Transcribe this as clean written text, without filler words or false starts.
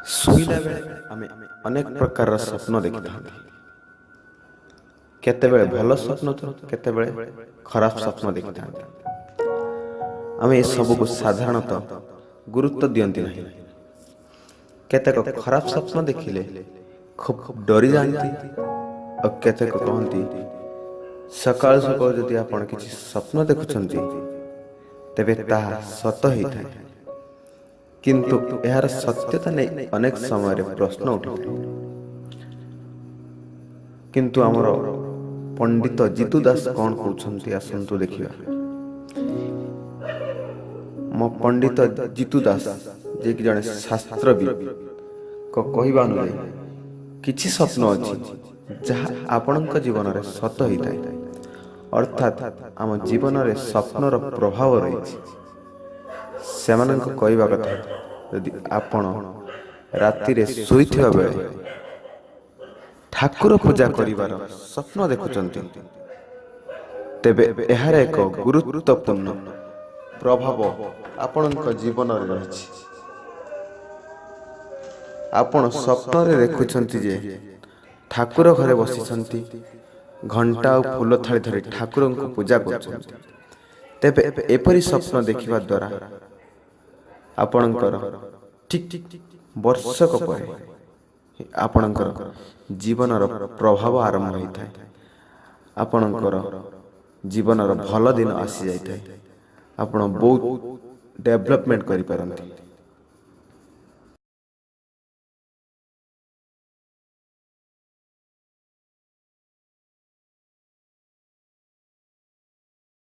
ଶୋଇଲା ବେଳେ ଆମେ ଅନେକ ପ୍ରକାରର ସ୍ୱପ୍ନ ଦେଖିଥାନ୍ତି। କେତେବେଳେ ଭଲ ସ୍ୱପ୍ନ ତ କେତେବେଳେ ଖରାପ ସ୍ୱପ୍ନ ଦେଖିଥାନ୍ତି। ଆମେ ଏସବୁକୁ ସାଧାରଣତଃ ଗୁରୁତ୍ୱ ଦିଅନ୍ତି ନାହିଁ। କେତେକ ଖରାପ ସ୍ୱପ୍ନ ଦେଖିଲେ ଖୁବ୍ ଡରିଯାଆନ୍ତି, ଆଉ କେତେକ କହନ୍ତି ସକାଳୁ ସକାଳୁ ଯଦି ଆପଣ କିଛି ସ୍ୱପ୍ନ ଦେଖୁଛନ୍ତି ତେବେ ତାହା ସତ ହେଇଥାଏ। କିନ୍ତୁ ଏହାର ସତ୍ୟତା ନେଇ ଅନେକ ସମୟରେ ପ୍ରଶ୍ନ ଉଠିଥାଏ। କିନ୍ତୁ ଆମର ପଣ୍ଡିତ ଜିତୁ ଦାସ କ'ଣ କହୁଛନ୍ତି, ଆସନ୍ତୁ ଦେଖିବା। ମୋ ପଣ୍ଡିତ ଜିତୁ ଦାସ, ଯିଏକି ଜଣେ ଶାସ୍ତ୍ରବିତ୍ଙ୍କ କହିବା ଅନୁଯାୟୀ କିଛି ସ୍ୱପ୍ନ ଅଛି ଯାହା ଆପଣଙ୍କ ଜୀବନରେ ସତ ହେଇଥାଏ, ଅର୍ଥାତ୍ ଆମ ଜୀବନରେ ସ୍ୱପ୍ନର ପ୍ରଭାବ ରହିଛି। ସେମାନଙ୍କ କହିବା କଥା, ଯଦି ଆପଣ ରାତିରେ ଶୋଇଥିବା ବେଳେ ଠାକୁର ପୂଜା କରିବାର ସ୍ୱପ୍ନ ଦେଖୁଛନ୍ତି, ତେବେ ଏହାର ଏକ ଗୁରୁତ୍ୱପୂର୍ଣ୍ଣ ପ୍ରଭାବ ଆପଣଙ୍କ ଜୀବନରେ ରହିଛି। ଆପଣ ସ୍ୱପ୍ନରେ ଦେଖୁଛନ୍ତି ଯେ ଠାକୁର ଘରେ ବସିଛନ୍ତି, ଘଣ୍ଟା ଆଉ ଫୁଲ ଥାଳି ଧରି ଠାକୁରଙ୍କୁ ପୂଜା କରୁଛନ୍ତି, ତେବେ ଏପରି ସ୍ୱପ୍ନ ଦେଖିବା ଦ୍ୱାରା ଆପଣଙ୍କର ଠିକ୍ ବର୍ଷକ ପରେ ଆପଣଙ୍କର ଜୀବନର ପ୍ରଭାବ ଆରମ୍ଭ ହୋଇଥାଏ, ଆପଣଙ୍କର ଜୀବନର ଭଲ ଦିନ ଆସିଯାଇଥାଏ, ଆପଣ ବହୁତ ଡେଭଲପମେଣ୍ଟ କରିପାରନ୍ତି।